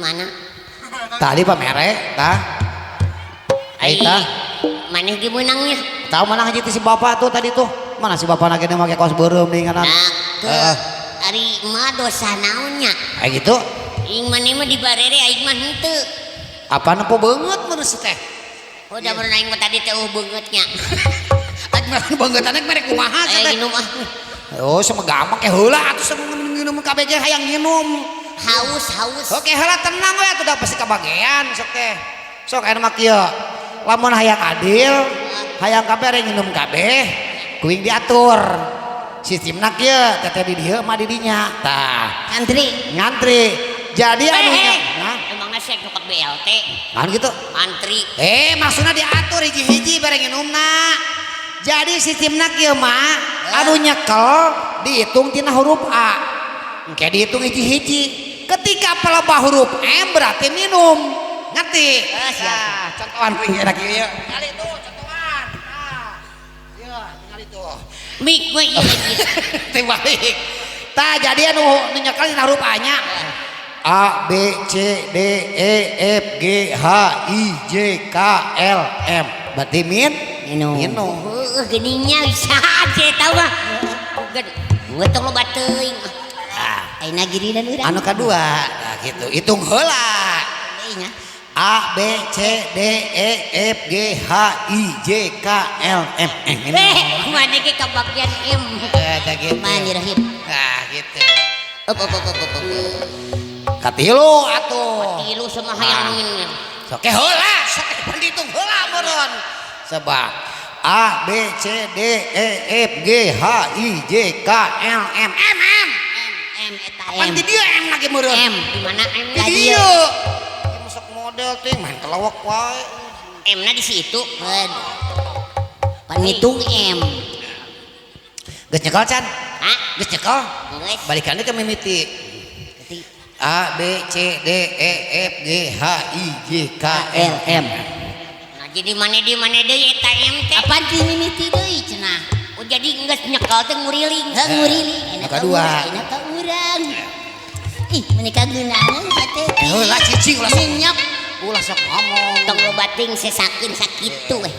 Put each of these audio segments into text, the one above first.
mana? Tadi pamere tah. Ai tah. Maneh ge meunangnya. Tahu mana haji si bapak tuh tadi tuh. Mana si bapak nage make kaos beureum nih nganan. Nah, ke Heeh. ari mah dosa naonnya? Kayak gitu. Ing maneh mah dibarere, aing mah henteu. Apa nempo beungeut mun si teh? Oh, da bener aing mah tadi teh eueuh beungeutnya. Aing mah beungeut merek kumaha Aya teh? minum ah. Oh, sama gampang ke heula atuh sama minum KBG hayang minum. Haus, haus. Oke, heula tenang we atuh da pasti kabagean sok teh. Sok aya mah kieu. Lamun hayang adil, hayang kabeh rek nginum kabeh, kuing diatur. Sistemna kieu, teteh di dieu mah di dinya. Tah, Ngantri. Ngantri. Jadi Eh, anu eh. nah, Emangnya saya nyokot BLT? Kan gitu. Antri. Eh, maksudnya diatur hiji-hiji bareng nginumna. Jadi sistemna kieu mah, anu nyekel dihitung tina huruf A. Engke dihitung hiji-hiji. Ketika pelebah huruf M berarti minum. Ngerti? Eh, siap. Nah, contohan kuing enak ieu. Tingali tuh contohan. Nah. Ieu, tingali tuh. Mik we ieu lagi. Teh balik. Tah, jadi anu nu nyekel dina huruf A nya. A B C D E F G H I J K L M. Berarti min Minum. Minum. Heueuh, geuningnya bisa aja eta mah. Geus tong loba teuing. Ah, Ayeuna giliran urang. Anu kadua, nah gitu. Hitung heula. Deui nya. A B C D E F G H I J K L M N. Eh, mana ge kabagian M. Eh, tah gitu. Bismillahirrahmanirrahim. Nah, gitu. Up up up up up. Katilu atuh. Tilu sama hayang minum. Sok ke heula, sok ke dihitung heula meureun. Sebab A B C D E F G H I J K L M M M. M M eta Pan M. di dieu M lagi meureun. M di mana M? Di dieu. Ieu masuk model teh main kelawak wae. M na di situ. Pan ngitung M. Geus nyekel can? Hah? Geus nyekel? Geus. Balikan deui ke mimiti. Berarti A B C D E F G H I J K L M. Nah, jadi mana di mana deui eta M teh? Apaan ti mimiti deui cenah? Oh, jadi geus nyekel teh nguriling. Heuh, nguriling. Nu Enak kadua. Enak ka urang. Ih, meuni geunaheun teh. Eh, ulah cicing ulah sok. Minyak. Ulah sok ngomong. Tong loba teuing sesakeun sakitu we.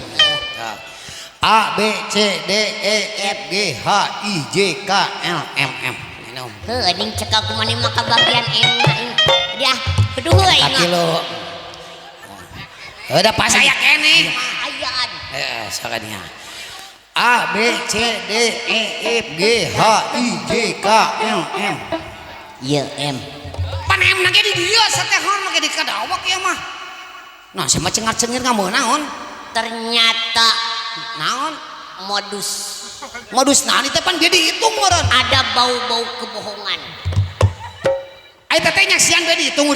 A B C D E F G H I J K L M M. Minum. Heuh, anjing cekal ku maneh mah kabagian M na aing. Dia, aduh aing mah. Katilu. Udah pas aya keneh. Ayaan. Eh, sok nya. A B C D E F G H I J K L M. Ieu M. Pan M na ge di dieu satehon make di kadawak ieu mah. Nah, sama cengar-cengir ngameun naon? Ternyata Naon? Modus. Modus naon teh, pan dia dihitung meureun. Ada bau-bau kebohongan. Ai teteh nyaksian dia dihitung.